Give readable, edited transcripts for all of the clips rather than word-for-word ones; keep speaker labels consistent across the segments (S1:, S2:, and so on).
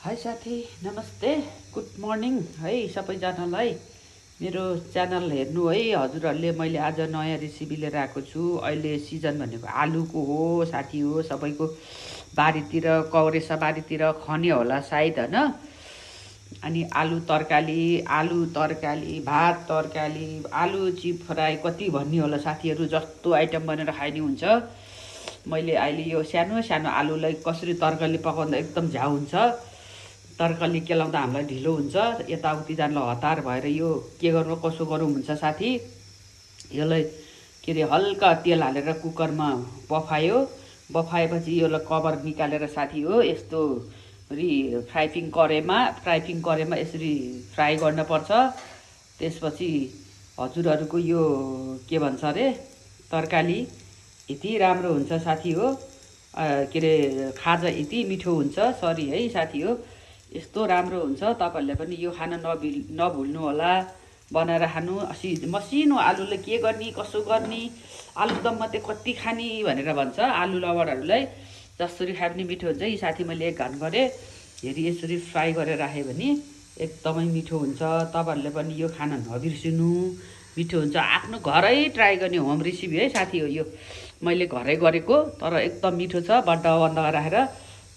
S1: High साथी नमस्ते good morning है सबैजनालाई मेरो च्यानल हेर्नु है हजुरहरूले मैले आज नयाँ रेसिपी लिएर आएको छु। अहिले सिजन भनेको आलुको हो साथी हो। सबैको बारीतिर कौरेसा बारीतिर खन्ने होला सायद होइन। अनि आलु तरकारी भात तरकारी आलु चिप फ्राई कति भन्ने होला साथीहरू, जस्तो आइटम बनेर खाइने हुन्छ। मैले अहिले यो सानो सानो आलुलाई कसरी तरकारी पकाउँदा एकदम झ्याउ हुन्छ, तरकारी केलाउँदा हामीलाई ढिलो हुन्छ, यताउति जानलाई हतार भएर यो के गर्नु कसो गरौँ हुन्छ साथी। यसलाई के अरे हल्का तेल हालेर कुकरमा बफाएपछि यसलाई कभर निकालेर साथी हो यस्तो फ्राइपिङ करेमा यसरी फ्राई गर्नुपर्छ। त्यसपछि हजुरहरूको यो के भन्छ अरे तरकारी यति राम्रो हुन्छ साथी हो, के अरे खाजा यति मिठो हुन्छ सरी है साथी हो, यस्तो राम्रो हुन्छ। तपाईँहरूले पनि यो खान नभुल्नु होला, बनाएर खानु। मसिनो आलुले के गर्ने कसो गर्ने, आलुदम मात्रै कति खाने भनेर भन्छ आलु लभरहरूलाई, जसरी खाए पनि मिठो हुन्छ। यी साथी मैले एक घान गरेँ, हेरी यसरी फ्राई गरेर राखेँ भने एकदमै मिठो हुन्छ। तपाईँहरूले पनि यो खाना नबिर्सिनु, मिठो हुन्छ। आफ्नो घरै ट्राई गर्ने होम रेसिपी है साथी हो यो, मैले घरै गरेको तर एकदम मिठो छ। बन्द राखेर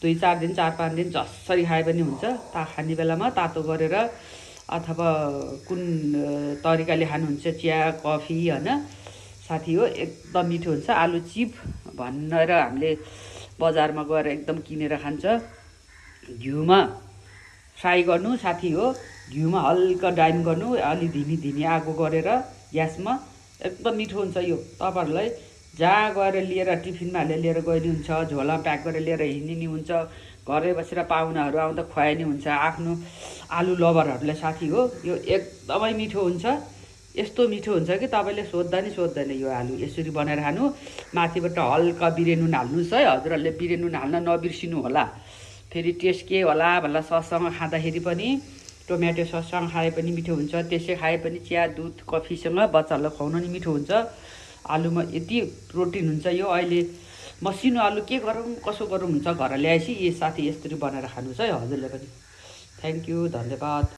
S1: 2-4 दिन 4-5 दिन जसरी खाए पनि हुन्छ। खाने बेलामा तातो गरेर अथवा कुन तरिकाले खानुहुन्छ, चिया कफी होइन साथी हो, एकदम मिठो हुन्छ। आलु चिप भनेर हामीले बजारमा गएर एकदम किनेर खान्छ। घिउमा फ्राई गर्नु साथी हो, घिउमा हल्का डाइम गर्नु, अलि धिमी आगो गरेर ग्यासमा, एकदम मिठो हुन्छ यो। तपाईँहरूलाई जहाँ गएर लिएर टिफिनमा हालेर लिएर गइने हुन्छ, झोला प्याक गरेर लिएर हिँड्ने हुन्छ, घरै बसेर पाहुनाहरू आउँदा खुवाइने हुन्छ आफ्नो आलु लभरहरूलाई साथी हो। यो एकदमै मिठो हुन्छ, यस्तो मिठो हुन्छ कि तपाईँले सोद्धा नि सोध्दैन यो आलु यसरी बनाएर खानु। माथिबाट हल्का बिरे नुन हाल्नुहोस् है हजुरहरूले, बिरे नुन हाल्न नबिर्सिनु होला। फेरि टेस्ट के होला भन्दा सससँग खाँदाखेरि पनि, टोमेटो सससँग खाए पनि मिठो हुन्छ, त्यसै खाए पनि चिया दुध कफीसँग बच्चाहरूलाई खुवाउन नि मिठो हुन्छ। आलुमा यति प्रोटिन हुन्छ। यो अहिले मसिनो आलु के गरौँ कसो गरौँ हुन्छ, घर ल्याएपछि यी साथी यसरी बनाएर खानुहोस् है हजुरले पनि। थ्याङ्क यू, धन्यवाद।